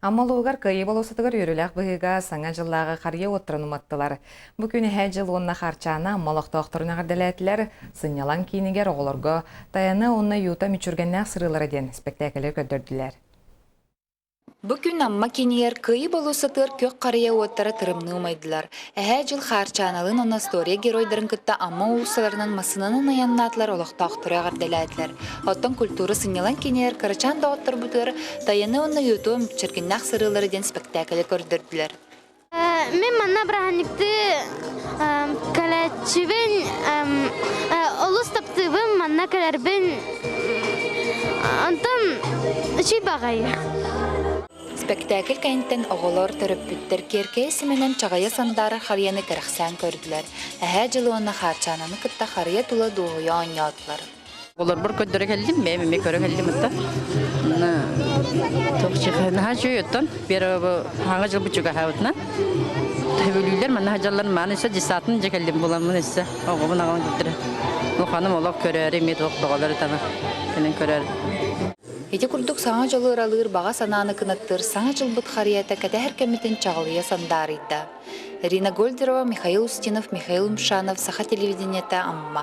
Амма улууһугар Кыайыы болуоссатыгар үөрүүлээх быһыыга Саҥа дьыллааҕы харыйа уоттарын уматтылар. Бу күн Эһээ Дьыл уонна Хаарчаана Амма олохтоохторун эҕэрдэлээтилэр, сынньалаҥ киинигэр оҕолорго Тайана уонна Юта мүччүргэннээх сырыылара диэн испэктээкили көрдөрдүлэр. Бу күн Амма киинигэр Кыайыы болуоссатыгар күөх харыйа уоттара тырымныы умайдылар. Эһээ Дьыл Хаарчааналыын уонна остуоруйа геройдарын кытта Амма уулуссаларынан массыынанан айаннаатылар, олохтоохтору эҕэрдэлээтилэр. Оттон культура сынньалаҥ киинигэр кырачаан доҕотторбутугар Тайаны уонна Юту мүччүргэннээх сырыылара диэн спектаклы көрдөрдүлэр. Мин манна бырааһынньыктыы кэлээччибин олус таптыыбын, манна кэлэрбин онтон үчүй баҕайы. Спектакль кэнниттэн оҕолор, төрөппүттэр киэркэйэ симэнэн чаҕыйа сандаарар харыйаны кэрэхсээн көрдүлэр. Эһээ Дьылы уонна Хаарчаананы кытта харыйа тула дуоһуйа оонньоотулар. Олорбор көрдөрө кэллим, бэйэм эмиэ көрө кэллим ытта. Наһаа үчүгэй оттон первого хаҥа дьыл бучугаһаабытынан төбөлүүлэр манна дьаллар мааны өссө десантын дьэ кэллим буламмын өссө оҕобун аҕалан көрдөрө. Улаханым олох көрөөрү эмиэ туох доҕолор ытана кэлэн көрөөр. Ити курдук саҥа дьолу ыралыыр баҕа санааны кынаттыыр саҥа дьылбыт харыйата кэтэһэр кэммитин чаҕылыйа сандаарыйда. Ирина Гольдерова, Михаил Устинов, Михаил Умшанов, Саха телевидениета, Амма.